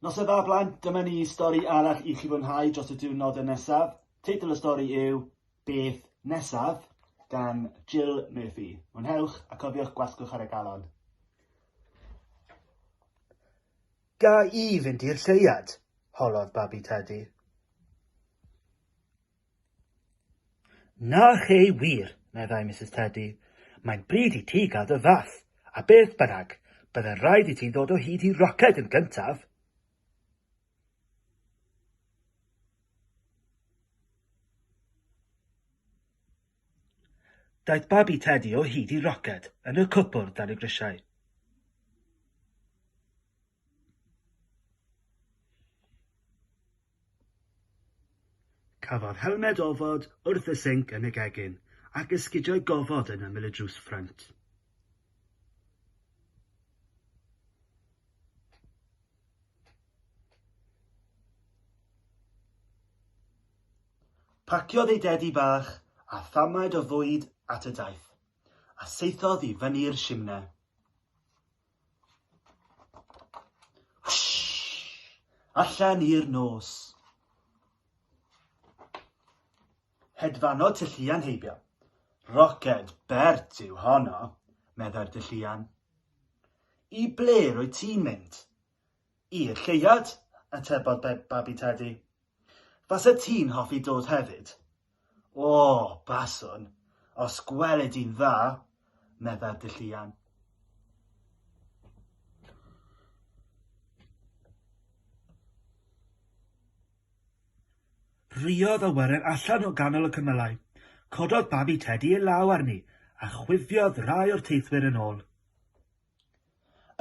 Noson dda blant, dyma ni stori arall i chi fwynhau dros y diwrnodau nesaf. Teitl y stori yw Beth Nesaf gan Jill Murphy. Mwynhewch a cofiwch gwasgwch ar y galon. Ga i fynd i'r lleuad? holodd babi Tedi. Na chei wir, meddai Misus Tedi. Mae'n bryd i ti gael dy fath, a beth bynnag, byddai'n rhaid i ti ddod o hyd i roced yn gyntaf. Daeth babi Tedi o hyd i roced yn y cwpwrdd dan y grisiau. Cafodd helmed ofod wrth y sinc yn y gegin ac esgidiau gofod yn ymyl y drws ffrynt. Paciodd ei dedi bach a thamaid o fwyd at y daith, a saethodd i fyny'r simne. Wshh! Allan i'r nos. Hedfanodd tylluan heibio. Roced bert yw honno, meddai'r dylluan. I ble rwyt ti'n mynd? I'r lleuad, atebodd babi Tedi. Fasa ti'n hoffi dod hefyd? O, baswn, os gweli di'n dda, meddai'r dylluan. Rhuodd awyren allan o ganol y cymylau. Cododd babi Tedi ei law arni, a chwifiodd rai o'r teithwyr yn ôl.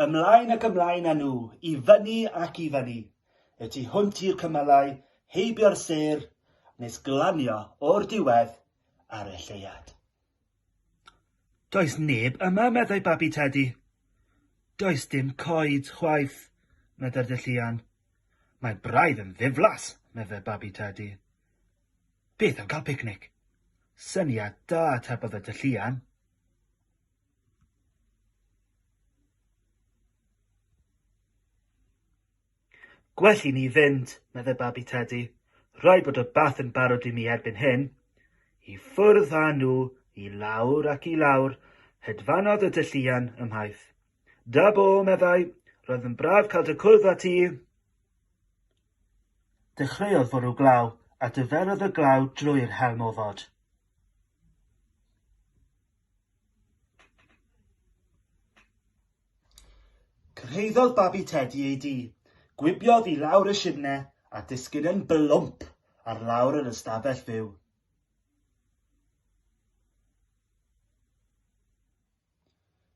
Ymlaen ac ymlaen â nhw, i fyny ac i fyny, y tu hwnt i'r cymylau, heibio'r sêr, nes glanio o'r diwedd ar y lleuad. Does neb yma, meddai babi Tedi. Does dim coed, chwaith, meddai'r dylluan. Mae braidd yn ddiflas, meddai babi Tedi. Beth am cael picnic? Syniad da, atebodd y dylluan. Gwell i ni fynd, meddai babi Tedi. Rhaid bod y bath yn barod i mi erbyn hyn. I ffwrdd â nhw, i lawr ac i lawr, hedfanodd y dylluan ymhaith. Da bo, meddai, roedd yn braf cael dy cwrdd â ti. Dechreuodd fwrw glaw, a dyferodd y glaw drwy'r helm ofod. Cyrhaeddodd babi Tedi ei dŷ, gwibiodd i lawr y simne a disgyn yn blwmp ar lawr yr ystafell fyw.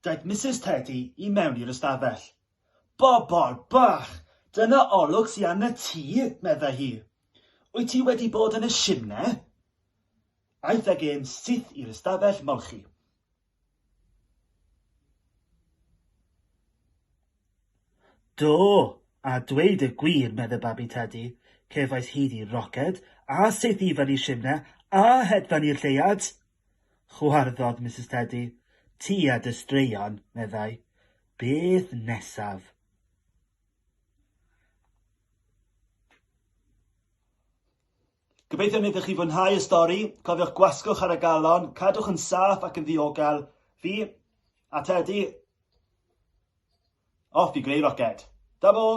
Daeth Misus Tedi i mewn i'r ystafell. Bobol bach! Dyna olwg sy arnat ti, meddai hi. Wyt ti wedi bod yn y simne? Aeth ag e'n syth i'r ystafell molchi. Do, a dweud y gwir, meddai babi Tedi, cefais hyd i roced, a saethu i fyny simne, a hedfan i'r lleuad! Chwarddodd Misus Tedi. Ti a dy straeon, meddai. Beth nesaf? Gobeithio wnaethoch chi fwynhau y stori. Cofiwch gwasgwch ar y galon, cadwch yn saff ac yn ddiogel. Fi, a Tedi, off i greu roced. Da bo!